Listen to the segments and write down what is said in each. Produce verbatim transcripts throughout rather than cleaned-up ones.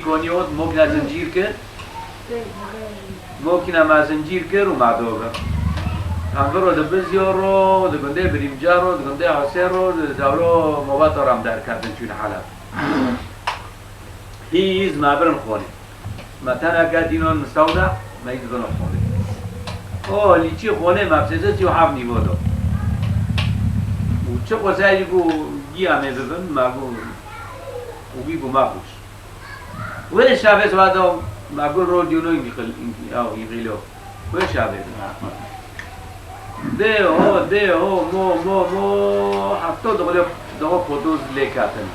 Konî ot mokna zincîr kir. Mokna me zincîr kir û me do vir. Em viro di Bizyo ro, di gundê Birîmca ro, di gundê Husên ro, di dewro Movato re em derketin çûn Heleb. Hîz me birin xonê. Me teneke dînon misewda, me yî dibin xonê. O lîçî xonê me bi sêzdeh sî û heft nîvo do. Û çi xwesayî ku giya me bibin, me got, û gî ku me xwişt. Wê şevê siba do, me got rodyo no înqil-, înqil-, ew, înqilo. Wê şevê do. Dê ho, dê ho, mo, mo, mo, hefto dixulê, dixo potoz lê ketin.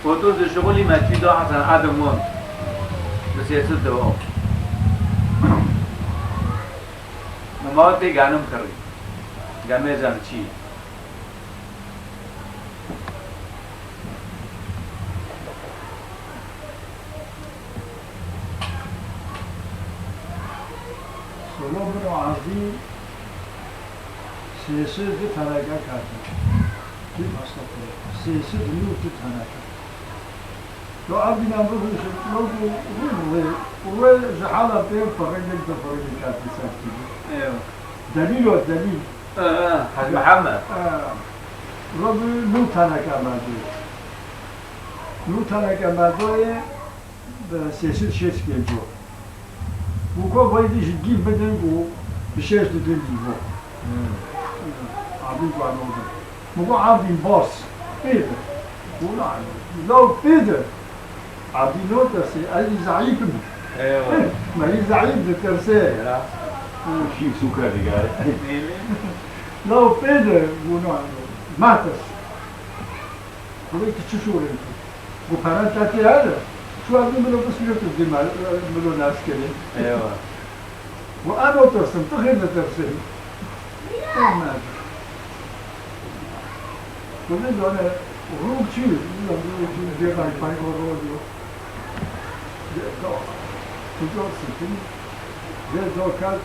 Potoz dişixulî me çî do Hesen Adem won. Bi sêsir de ho. Me ma tê genim kirî. Gemê zem çî. Solo min û Evdî sêsir du teneke ketin. Kî masrafê? Sêsir nû du teneke. Lo Evdî nan bixwîşin, lo ku rû rû wê, wê ji hala pê firingek du firingek ketî ser kî. Eyo. Delîl o, delîl. Hej Mihemed. Lo bi nû teneke merdû. Nû teneke merdoyê bi sê sed şêst pênc o. Bû ko vay dî ji dîv bidin ku bi şêst didin dîvo. Hmm. Abî ku ano bidin. Min got Abdîn bas. Pê de. Got na. Law pê de. Abdî no tirsê. Ez zayîf im. Eywa. Me yî zayîf ditirsê. Ya. Şî sûka digare. Law pê de. Got na. Matirs. Xwedê tu çi şûrên tu? Got, peren te tê hene, tu evdî milo biskilê tu dî me, milo nas kirî. Eywa. Got, ez otirsim, tu xêr ditirsî. Aman. Xwedê zane, rû çi? Rû çi? Vê ray pay o rû diyo. Vê do. Tu do sitin. Vê do kat,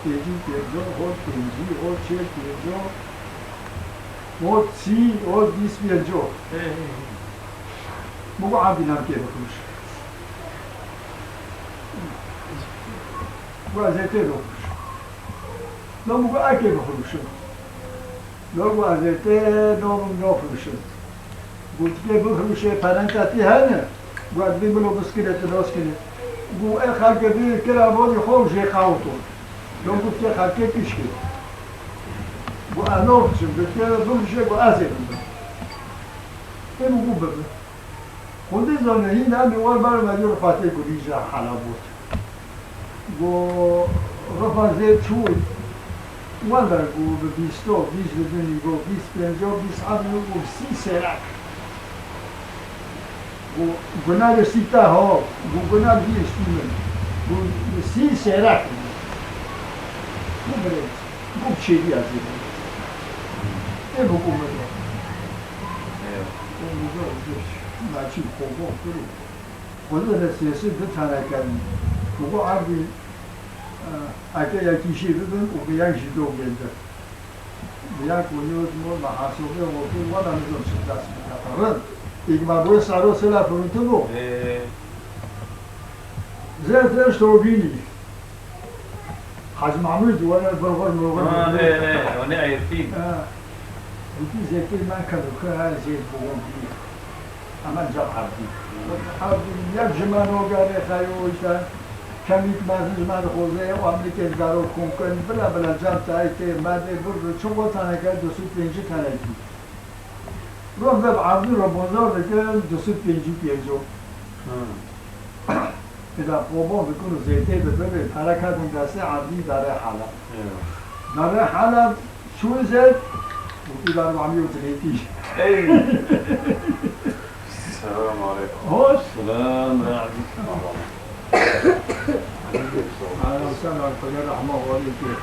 pêncî pênco, hot pêncî, hot çêr pênco. O sî, o bîst pênco. He, he, he. Min got, Evdî nan kê bixwîş. Got, ez ê tê bixwîş. No min got, ez kê bixwîşim. No got, ez ê tê no min nexwîşim. Got, kê bixwîşê perenta tê hene? Got, ez bî milo biskilê tu nas kinî. Got, ê xelke bî kira bonî xwe û jê qawito. No got, kê xelkê pîş kê. Got, ez nexwişim, got, kê bixwişe, got, ez ê bibim. Ê min got, bibe. Xwedê zane, hîn em ê wer ber me dî Rifatê Gulî ji Helebot. Got, Rifat zê çûy, wele got, bi bîsto, bîst didinî, got, bîst pênco, bîst evî, got, sî sêrek. Got, guna li sî te ha, got, guna bî stî min. Got, sî sêrek. Got, birêz. Got, çêdî ez ê. Ê, got, min got. Got, min got, got, naçî, xwe got, kuro. Xwedê de sêsir du tane kerin. Min got, Evdî, e, eke yekî jê bibin û bi yek jî do gêndir. Bi yek û nîv û me hesabê got, wela nizam çi dest bikeve. Rind. Êk me bo sero sela firûtibû. Ê. Zê zê ştovînî. Hacî Mahmûd, were birxor mirxor. Ha, he, he, wan ê Êrfîn. Ha. Gotî, zêtê me kevike, her zêt bi wan bî. Hemen ca Evdî. Evdî, yek ji me nogerê xeyo, işte, kemîk mezin ji me dixwaze, wan nikên garo kom kin, bila bila cem tayê tê, me dê bir, çi got teneke, du sed pêncî tenekî. Ron ve Evdî ro bozor dikin, du sed pêncî pênco. Hmm. Eda qobon dikin û zêtê dibin, pere ketin destê Evdî dare Heleb. Eyvallah. Dare Heleb, çû zêt, û tu dar mamî û tilêtî. Ey! Selam aleyküm. Hoş. Selam aleyküm. Aleyküm selam, Xwedê rehma warî kir.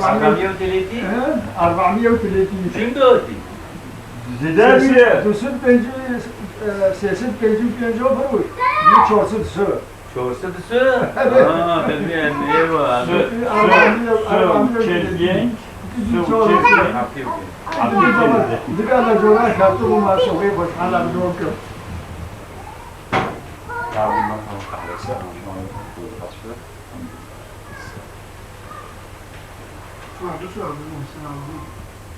Arbamiye û tilêtî? He? Arbamiye û tilêtî. Çin dotî? Zêde bîye. Du sed pêncî, e, sê sed pêncî û pênc bir bû. Bî çar sed sor. Çar sed sor? Evet. Ha, bilmeyen ne var? Arbamiye, arbamiye û tilêtî. Bî çar sed sor. Hafif. Hafif. Diga la cora kartı bu maçı ve boş hala bir yol yok.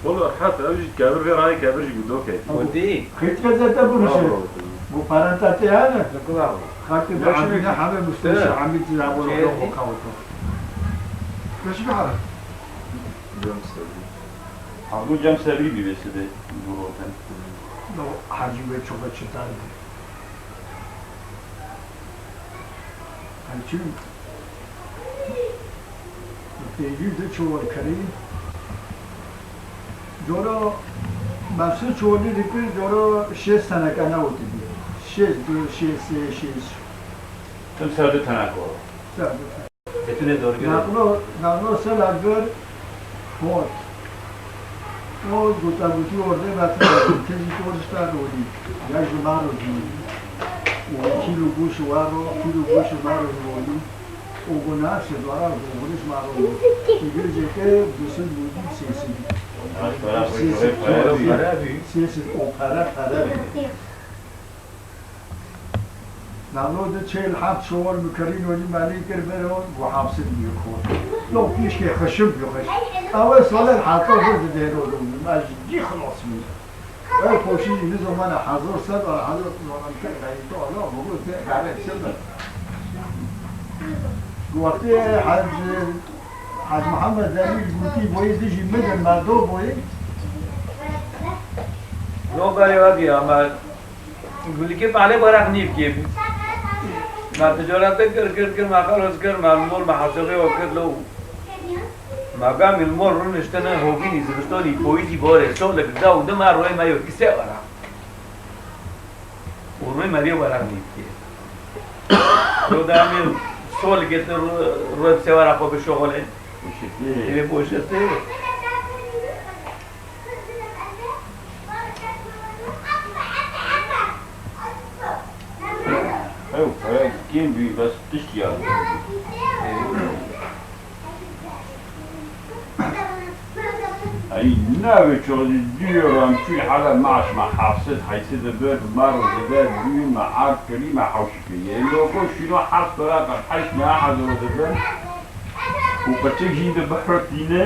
Wala rehet, ew jî kevir vê rayê kevir jî gudo key. Gudî. Xît gazete bunu şey. Bravo. Bu parantez yani. Xakı da Amine hame Mustafa Amine ya bu yok o kavuto. Nasıl bir hal? Cem Sevi. Ha, bu Cem Sevi bir beside bu roten. No, Hacı Bey çok açıklardı. Hani çünkü Têjî di çawa kirî. Cora mevsim çolî dikir, cora şêst teneke ne û dibî. Şêst du, şêst sê, şêst. Tim ser du teneke o. Ser du teneke. Betune doğru görüyor. Naqlo, naqlo sela gör, hot. O gota gotî orde vetre, tezî torişta rodî. Ya ji ma rodî. O kîlo goş waro, kîlo goş waro rodî. O gona se dwara goriş ma rodî. Kîgir jeke dusin rodî sêsin. Sêsin. Sêsin. O para para. Nano de çel heft şowar mikerîn welî melî kir bero, bu hapsir diye kor. Lo pişke xişim bi xiş. Ewe soler hata bu de dero do. Ez cî xilas bû. Ew koşî ne zamana hazır ser, ara hazır zaman kir, gayet Allah, bu de gayet sırdır. Bu vakti Hacı, Hacı Muhammed Demir Guti boyu dijî midir, merdo boyu. No bere ve diye ama Gulikê pale barak nîv kê. Ma ticarete kir, kir, kir, ma xelos kir, ma mol, ma hesabê wa kir lo. Ma gamî mol rûniştine hovînî zivistonî poyîzî borê, solek da û dima royê me yo kîse wara. Û royê me rê barak nîv kê. Lo da amê solekê te ro-, royê bi se wara xwe bişoxolê. Poşetê. Ê poşetê. Ew pere kêm bî, bes tişt ya. Ey, navê çoxî duyê ram çûyî hala maaş ma hafsed heyse de ber, ma ro de ber, duyê ma ard kirî, ma hawşî kirî. Ê loko şîno heft beraqa, heşt ma hazir de ber. Û qeçek jî de behro tîne.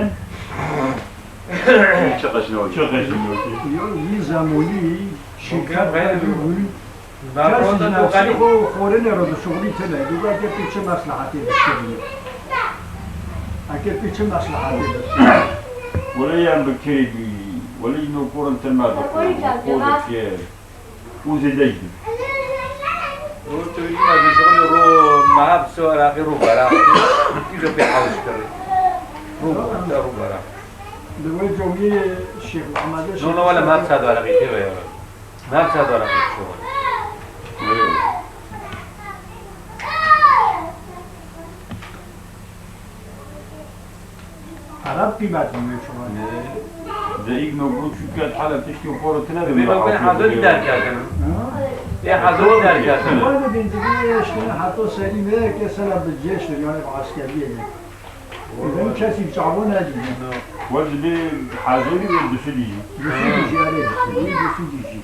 Çi qeşino. Çi qeşino. Yo, wî zamonî şîrket bû. Kes ji nefsê xwe û xwarinê re dişuxulî tune. Dû eke pê çi meslahetê dişuxulî. Eke pê çi meslahetê dişuxulî. Wele yan bi kirê bî. Wele ino korin tirme bi xwe. Xwe dikir. Û zêde jî. Ro tu yî me dişuxulî ro meha bi se weraqî ro beraq. Îro pê hewş kirî. Ro beraq, ro beraq. Li wê comiyê Şêx Mehemedê No, no, wele meha bi se weraqî tê ve ya. Meha bi se weraqî dişuxulî. Xerab qîmet bû şuxulî. De îk no got çû ket hala tiştê xwe re tine de Vê me nokê hazir derketin. Ha? Ê hazir derketin. Wele benzin işte hatta serî me ke sela bi cêştir yani askeriyê de. Benim kesî çavo nedî. Wez lê hazirî ve dişilî. Dişilî jî arê. Dişilî jî.